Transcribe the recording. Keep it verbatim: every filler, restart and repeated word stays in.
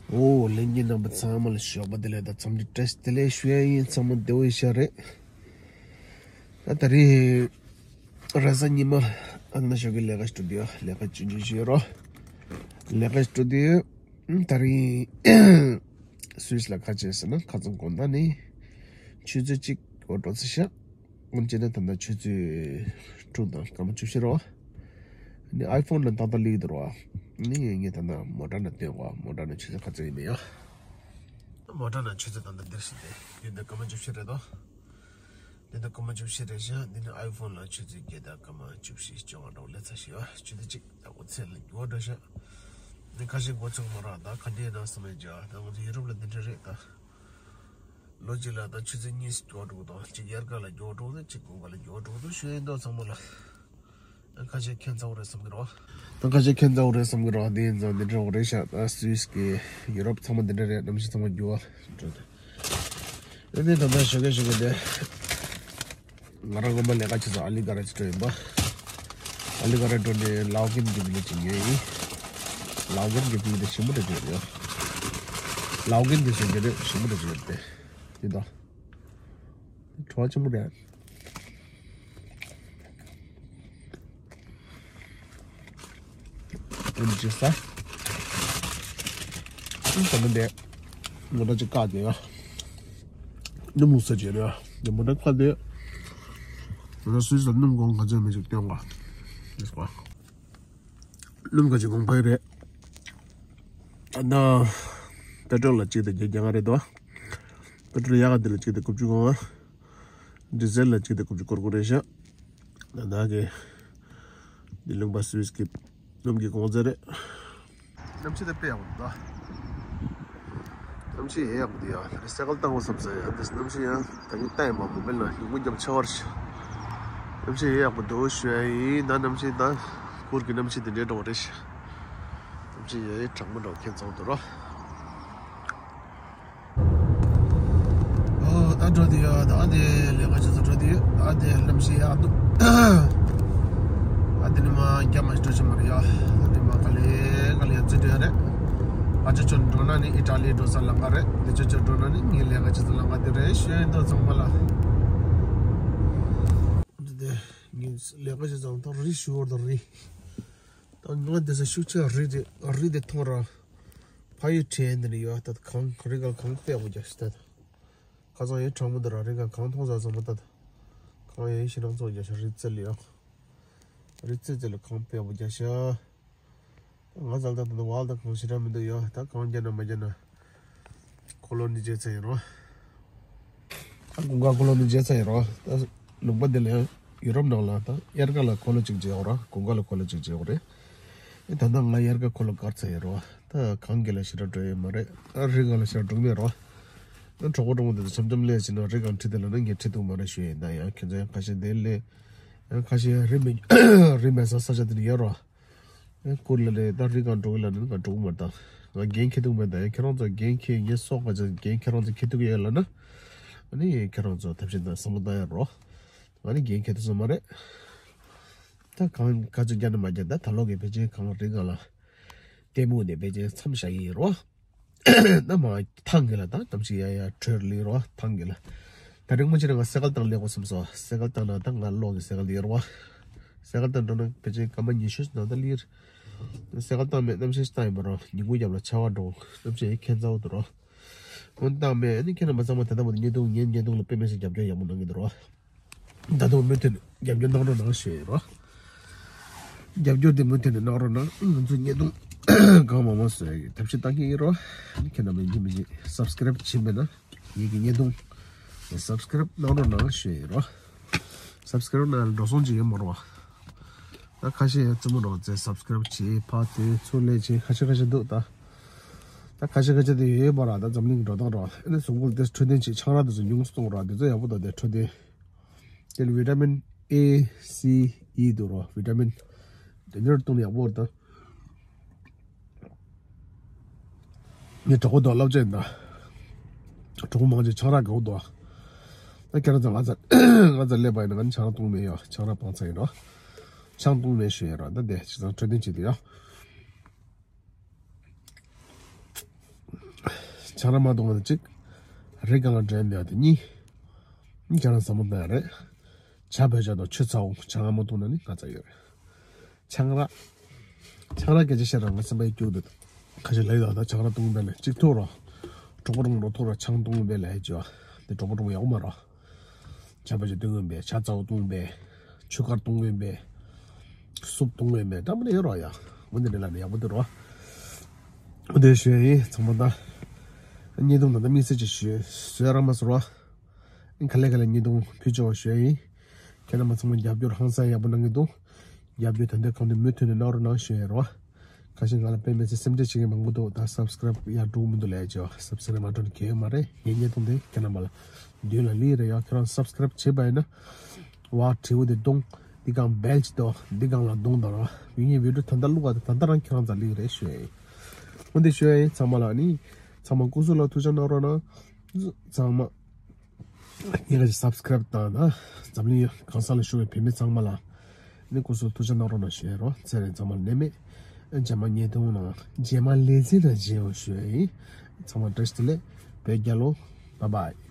ཨོ། ལྷན་རྒྱས་རྣམ་པ་ཚང་མ་ལ་ཞོགས་པ་བདེ་ལེགས་དང་འཚམས་འདྲི་བཀྲ་ཤིས་བདེ་ལེགས་ཞུ་ཡ་ཡིན། ཚང་མ་བདེ་པོ་ཡིན་ཤག་རེད། ད་ད་རེས་རེས་གཟའ་ཉི་མ་ཨ་ན་ཞོགས་ཀྱི་ལས་ཀ་ཞིག་འགྲོ་དུས་ལས་ཀ་ཆུང་ཆུང་ཞིག་ཡོད་རོགས། ལས་ཀ་ཞིག་འགྲོ་དུས་ད་རེས་སུད་སི་ལ་ཁ་ཆེ་ཟེར་ན་ཁ་ཚང་དགོང་དག་ནས་ཆུ་ཚོད་གཅིག་འོ་འགྲོ་ཚེ་ཤག་སྔོན་ཆད་ནི་ད་ལྟ་ཆུ་ཚོད་དྲུག་དང་སྐར་མ་བཅུ་བཞི་རེད་བ། ནི་ཨའི་ཕོན་ལ་ཏག་ཏག་སླེབས་ཀྱི་འདུག་ར། ནི་ངས་ད་ལྟ་མོ་ཊ་ནང་བཏོན་གོ། མོ་ཊ་ནང་ཆུ་ཚོད་ག་ཚོད་ཡིན་མིན་ཡ། མོ་ཊ་ནང་ཆུ་ཚོད་ད་ལྟ་འདིར་ཞིག་སྟེ། འདི་ད་སྐར་མ་བཅུ་བཞི་རེད་དོ། འདི་ད་སྐར་མ་བཅུ་བཞི་རེད་ཤག་འདི་ནི་ཨའི་ཕོན་ལ་ཆུ་ཚོད་བརྒྱད་དང་སྐར་མ་བཅུ་བཞི་བཅོ་ལྔ་འདྲ་བོ་སླེབས་ཚར་ཞིག་ཡ། ཆུ་ཚོད་གཅིག་ད་འོ་ཚད་ལ་འགྱུར་བ་འགྲོ་ཤག་ནི་ཁ་ཤས་མགོ་ཚོས་མ་རག་ད་ག་འདྲའི་ནང་སོང་མེད་ཀྱང་ད་ང་ཚོ་ཡུ་རོབ་ལ་འདི་འདྲ་རེད་ད། ལོ་གཅིག་ལ་ད་ཆུ་ཚོད་གཉིས་འགྱུར་བ་འགྲོ་གི་འདུག་གཅིག་དབྱར་ཁ་ལ་འགྱུར་བ་འགྲོ་གི་འདུག་གཅིག་དགུན་ཁ་ལ་འགྱུར་བ་འགྲོ་གི་འདུག་ཞུ་ཡིན་ད་ཚང་མ་ལ། ད་ཁ་ཤས་ཁྱད་མཚར་པོ་རེད་བསམ་གི་རེད་བ། ད་ཁ་ཤས་ཁྱད་མཚར་པོ་རེད་བསམ་གི་རེད་བ། འདི་ཡིན་ཙང་འདི་འདྲ་བོ་རེད་ཤག་ད་སུད་སི་གི་ཡུ་རོབ་ཚང་མ་འདི་འདྲ་རེད། གནམ་གཤིས་ཚང་མ་འགྱུར་བ་འགྲོ་འདུག་ཨ་ནི་ད་ལྟ་ཞོགས་ཀས་ཞོགས་ཀས་དེ། ང་རང་སྔོན་མ་ལས་ཀ་བྱེད་ས་ཨ་ལི་ག་ར་ཅིག་འགྲོ་ཡིན་པ། ཨ་ལི་ག་ར་འགྲོ་ནས་ལའོ་ཀན་གྱི་བི་ལེ་ཇི་ཉོས་ཡིན། ལའོ་ཀན་གྱི་བི་ལེ་ཇི་ཞིམ་པོ་འདྲ་ཅིག་ཡོད་རེད། ལའོ་ཀན་གྱི་ཟེར་གྱི་རེད། ཞིམ་པོ་འདྲ་ཅིག་ཡོད་རེད། འདི་ད། བྲོ་བ་ཆེན་པོ་རེད། འདི་ཅི་ཟ། ཨུམ། ད་ནི་འདི་མོ་ཊ་ཅིག་བཀག་དེ་ཡ། སྣུམ་ཟ་བྱས་རེད། འདི་མོ་ཊ་བཀག་དེ། ང་སུད་སི་ལ་སྣུམ་གོང་ག་ཚོད་མེད་ཅིག་སྟོན་ག་ལེས་གོ། སྣུམ་ག་ཅིག་གོང་འཕར་རེད། ད་ལྟ་པེ་ཏྲོལ་ལ་གཅིག་དང་བརྒྱད་བརྒྱ་ལྔ་རེད་དོ། པེ་ཏྲོལ་ཡག་ག་འདི་ལ་གཅིག་དང་དགུ་བཅུ་གོ་ལྔ། ཌི་ཟེལ་ལ་གཅིག་དང་དགུ་བཅུ་གོ་དགུ་རེད་ཤག་ད་ལྟ་གི་འདི་ལུང་པ་སུད་སི་གི་སྣུམ་གྱི་གོང་ཚད་རེད། གནམ་གཤིས་ད་དཔེ་ཡག་པོ་འདུག་གནམ་གཤིས་ཡག་པོ་འདུག་ཡ། ད་རེས་སའི་ཀལ་བཏང་དགོས་བསམ་སོང་ཡ། འདི་གནམ་གཤིས་ཡང་ད་ནི་ལྟ་ཡི་མ་མོ་བེལ་ན་ཡོང་སྒོ་རྒྱབ་ཆེ་བར་ཤག་གནམ་གཤིས་ཡག་པོ་འདུག་ཞུ་ཡ་ཡིན། ད་གནམ་གཤིས་ད་གུར་གྱི་གནམ་གཤིས་དེ་འདྲའི་འགྲོ་བ་རེད་ཤག་གནམ་གཤིས་ཡ་ཡི་གྲང་མོ་འདྲ་བོ་ཁྱད་མཚར་པོ་འདུག་རོ། ཨོ། ད་འགྲོ་དུས་ཡ་ད་ཨ་དེ་ལས་ཀ་བྱེད་ས་འགྲོ་དུས་ཨ་དེ་གནམ་གཤིས་ཡག་འདུག་ཨ་དེ་ནི་མ་རྒྱ་མ་ཞིག་འགྲོ་ཆེ་མ་རེད་ཡ། ཨ་དེ་མ་ག་ལེ་ག་ལེ་ཡ་རྩེ་འགྲོ་ཡ་རེད། ཨ་ཅག་ཅོ་འགྲོ་ན་ནི་ཨི་ཊ་ལི་འགྲོ་ས་ལམ་ཁ་རེད། དེ་ཅོ་ཅོ་འགྲོ་ན་ནི་ངའི་ལས་ཀ་བྱེད་ས་ལམ་ཁ་དེ་རེད་ཞུ་ཡ་ཡིན་ད་ཚང་མ་ལ། དེ་ངའི་ལས་ཀ་བྱེད་ས་ད་རི་ཞུ་བར་ད་རི། ད་ང་དེ་ས་ཤུགས་ཆེ་རི་དེ་རི་དེ་མཐོང་ར། ཕ་ཡུལ་དྲན་འདི་ནི་ཡོད་ད་གངས་རི་ག་གངས་དཔེ་ཡག་པོ་རྒྱག་ཤི་ད། ཁ་སང་ཡང་གྲང་མོ་འདི་ར་རི་ག་གངས་མཐོང་ས་ཚང་མ་ད། གངས་ཡང་ཞེ་དྲག་ཚོགས་རྒྱག་ཤ་རི་རྩེ་ལ་ཡོད། རི་རྩེ་རྩེ་ལ་གངས་དཔེ་ཡག་པོ་རྒྱག་ཤ། ང་ཚང་ད་ད་ནི་བག་ད་གངས་ཞེ་དྲག་མི་འདུག་ཡོད་ད་གངས་རྒྱག་ན་མ་རྒྱག་ན། ཁོ་ལོ་ནི་རྗེས་ཚ་ཡིན་རོ། ད་དགུན་ཁ་ཁོ་ལོ་ནི་རྗེས་ཚ་ཡིན་རོ། ད་ལུང་པ་འདི་ལ་ཡང་ཡུ་རོབ་ནང་ལ་ད་དབྱར་ཁ་ལ་ཁོ་ལོ་གཅིག་རྗེས་ཡོང་རོ། དགུན་ཁ་ལ་ཁོ་ལོ་གཅིག་རྗེས་ཡོང་རེད། ཨེ་ད་ལྟ་ང་དབྱར་ཁ་ཁོ་ལོ་དཀར་ཚ་ཡིན་རོ། ད་གངས་དཀྱིལ་ལ་ཞེ་དྲག་འགྲོ་ཡི་མ་རེད། ད་རི་སྒང་ལ་ཞེ་དྲག་འགྲོ་གི་མེད་རོ། ད་གྲོགས་པོ་གྲོགས་མོ་དེ་ཚོ་འཆམ་འཆམ་སླེབས་ཕྱིན་ན་རི་སྒང་ཁྲིད་དེ་ལ་ན་ངས་ཁྲིད་ཐུབ་མ་རེད་ཞུ་ཡིན། ད་ཡང་ཁྱེད་ཚོ་ཡང་ཁ་ཤས་འདིར་སླེབས། ཡང་ཁ་ཤས་ཡང་རི་མེད་རི་མེད་ས་ས་ཆ་དེ་ནས་ཡོད་རོ། ཡང་ཁུར་ལ་ལས་ད་རི་སྒང་འགྲོ་གི་ལ་ནི་ང་འགྲོ་གི་མ་རེད། ད་ང་འགན་འཁྱེར་ཐུབ་མེད། ད་ཡང་ཁྱེད་རང་ཚོ་འགན་འཁྱེར་ངའི་སྲོག་ག་ཚོད་འགན་ཁྱེད་རང་ཚོ་འཁྱེར་ཐུབ་ཀྱི་ཡོད་ལ་ན། ཨ་ནི་ཁྱེད་རང་ཚོ་ཐབས་ཤེས་ད་བསམ་བློ་བཏང་ཡ་རོ། ང་ནི་འགན་འཁྱེར་ཐུབ་ས་མ་རེད། ད་གང་ག་ཚོད་རྒྱག་ན་མ་རྒྱག་ད་ད་ལོ་གི་ཕལ་ཆེར་གང་རི་སྒང་ལ་ལྟད་མོ་ནས་ཕལ་ཆེར་མཚམས་བཞག་གི་ཡིན་རོ། ན་མ་ཐང་གི་ལ་ད་གནམ་གཤིས་ཡ་ཡ་དྲོད་ལི་རོ་ཐང་གི་ལ། ད་རིང་མ་ཕྱིན་ན་ང་སའི་ཀལ་བཏང་སླེབས་དགོས་བསམ་སོང་། སའི་ཀལ་བཏང་ན་ད་ང་གློག་གི་སའི་ཀལ་དེ་ཡོད་རེད་བ། སའི་ཀལ་བཏང་འགྲོ་ན་ཕལ་ཆེར་སྐར་མ་ཉི་ཤུ་ནང་ད་ལི་རེད། སའི་ཀལ་བཏང་མེད་གནམ་གཤིས་བཏང་ཡོད་མ་རེད། ཉིན་གུང་རྒྱབ་ལ་ཆར་པ་འགྲོ་གནམ་གཤིས་ཡ་ཁྱད་མཚར་པོ་འདུག་རོ། འོན་ཏང་མེད་ཨ་ནི་ཁྱེད་རྣམ་པ་ཚང་མ་ད་ལྟ་བར་དུ་བརྙན་ཐུང་ངའི་བརྙན་ཐུང་ལ་དཔེ་མི་སྲིད་རྒྱབ་སྐྱོར་ཡག་པོ་གནང་གི་འདུག་རོ། ད་དུང་མུ་མཐུད་ནས་རྒྱབ་སྐྱོར་གནང་རོགས་གནང་ཞུ་ཡ་ཡིན་རོ། རྒྱབ་སྐྱོར་དེ་མུ་མཐུད་ནས་གནང་རོགས་གནང་། ང་ཚོའི་བརྙན་ཐུང་གང་མང་མང་བཟོ་ཡ་གི་ཐབས་ཤེས་གཏང་གི་ཡིན་རོ། ཁྱེད་རྣམ་པས་ཡིན་གཅིག་མིན་གཅིག་སབ་སི་ཀ་རེབ་བྱེད་མེད་ན་ངེད་ཀྱི་བརྙན་ཐུང་སབ་སི་ཀ་རེབ་གནང་རོགས་གནང་ཞུ་ཡ་ཡིན་རོ། སབ་སི་ཀ་རེབ་གནང་ཡ་ལ་འགྲོ་སོང་ཅིག་ཡོད་མ་རེད་བ། ད་ཁ་ཤས་ཡང་རྩེད་མོ་རོགས་རྩེ་སབ་སི་ཀ་རེབ་བྱེད་ཕར་དེ་ཚུར་ལས་བྱེད་ཁ་ཤས་ཁ་ཤས་འདུག་ད་ད་ཁ་ཤས་ཁ་ཤས་དེ་ཡོད་པ་ར། ད་འཛམ་གླིང་གི་འགྲོ་སྟངས་རོ། ཨ་ནི་གཟུགས་པོ་ལ་དེ་འཕྲོད་བསྟེན་བྱེད་ཆང་རག་དེ་ཚོ་ཉུང་སུ་གཏོང་རོགས། དེ་ཚོ་ཡག་པོ་འདུག་དེ་འཕྲོད་བསྟེན། དེ་ལ་བི་ཊ་མིན་ཨེ་སི་ཨི་འདུག་རོ། བི་ཊ་མིན་དེ་འདྲ་བཏུང་ན་ཡག་པོ་རེད་ད། ངས་གྲོགས་པོ་དང་བསླབ་བྱ་ཡིན་ད། གྲོགས་པོ་མང་ཆེ་ཆང་རག་དགའ་པོ་འདུག་ད་ཁྱེད་རང་ཚོ་ང་ཚོ་ང་ཚོ་སླེབས་པ་ཡིན་ན་ང་ནི་ཆང་རག་བཏུང་མེད་ཡོ། ཆང་རག་སྤང་ཚར་ཡིན་རོ། ཆང་བཏུང་མེད་ཞུ་ཡིན་རོ། ད་དེ་བྱས་ཙང་འཕྲོད་བསྟེན་བྱེད་དུ་ཡོ། ཆང་རག་མ་བཏུང་ན་གཅིག་རི་སྒང་ལ་འགྲོ་ཡ་མེད་པ་དེ་གཉིས། ཁྱེད་རང་བསམ་བློ་བཏང་ཡ་རེད། ཇ་བོད་ཇ་དང་ཆུ་ཚ་བོ་ཆང་རག་མ་བཏུང་ན་ནི་ང་ཚ་ཡོད་རེད། ཆང་རག་ཆང་རག་སྐད་ཆ་བཤད་ར་ང་སེམས་པ་ཡི་སྐྱུག་འདུག་ཁ་ཤས་ལ་ཡོད་ད་ཆང་རག་བཏུང་བས་ལས་གཅིག་ཐུག་རོ། གྲོགས་པོ་གྲོགས་མོ་ཐུག་རོ་ཆང་བཏུང་བས་ལས་ཅོ། དེ་གྲོགས་པོ་གྲོགས་མོ་ཡག་པོ་མ་རོ། ཇ་བོད་ཇ་བཏུང་བས་ཆ་ཚ་བོ་བཏུང་བས། ཆུ་དཀར་བཏུང་བས། སུབ་བཏུང་བས་འདྲ་མི་ནི་ཡོད་རོ་ཡ། འོ་འདི་འདྲ་ལ་ནི་ཡག་པོ་འདུག་རོ། འོ་དེ་ཞུ་ཡ་ཡིན་ཚང་མ་ད། བརྙན་ཐུང་ད་ལྟ་དམིགས་བསལ་ཅིག་ཞུ་བཟོས་ར་མ་བཟོ་རོ། ག་ལེ་ག་ལེ་བརྙན་ཐུང་ཕུལ་ཆོག་ཞུ་ཡ་ཡིན། ཁྱེད་རྣམ་པ་ཚང་མ་རྒྱབ་སྐྱོར་ཧང་སང་ཡག་པོ་གནང་གི་འདུག་རྒྱབ་སྐྱོར་ད་ལྟའི་གང་དུ་མུ་མཐུད་ནས་གནང་རོགས་གནང་ཞུ་ཡ་རོ། ཁ་ཤས་ང་ལ་དཔེ་མི་སྲིད་སེམས་ཁྲལ་བྱེད་མཁན་མང་པོ་འདུག་ད་སབ་སི་ཀ་རབ་ཡར་འགྲོ་གི་མི་འདུག་ལས་ཅོ། སབ་སི་ཀ་རབ་མ་འགྲོ་ན་གལ་ཡོད་མ་རེད། ངའི་བརྙན་ཐུང་དེ་ཁྱེད་རྣམ་པ་ལ་མདུན་ལ་སླེབས་རེད་ཡ། ཁྱེད་རང་སབ་སི་ཀ་རབ་བྱས་པ་ཡིན་ན། བ་དྲིལ་བུ་དེ་གདོང་། འདི་སྒང་བེལ་ཅི་དོ། འདི་སྒང་ལ་གདོང་དང་ར། ངའི་བི་ཌིའོ་ད་ལྟ་བླུག་པ་དེ་ད་ལྟ་རང་ཁྱེད་རང་ཚ་ལིག་རེད་ཞུ་ཡ་ཡིན། འོ་འདི་ཞུ་ཡ་ཡིན་ཚང་མ་ལ་ནི། ཚང་མ་སྐུ་གཟུགས་ལ་ཐུགས་ཅག་གནང་རོགས་གནང་། ཚང་མ། ངས་ཀྱི་སབ་སི་ཀ་རབ་བཏང་ན། འཛམ་གླིང་གང་ས་ལ་བཞུགས་པའི་བོད་མི་ཚང་མ་ལ། ནི་སྐུ་གཟུགས་ཐུགས་ཅག་གནང་རོགས་གནང་ཞུ་ཡ་རོ། ཚེ་རིང་ཚང་མ་ལ་ནད་མེད། རྗེས་མ་བརྙན་ཐུང་ནང་རྗེས་མ་ལེ་ཚན་ནང་མཇལ་ཡོང་ཞུ་ཡ་ཡིན། ཚང་མ་བཀྲ་ཤིས་བདེ་ལེགས། བོད་རྒྱལ་ལོ། བཱའི་བཱའི།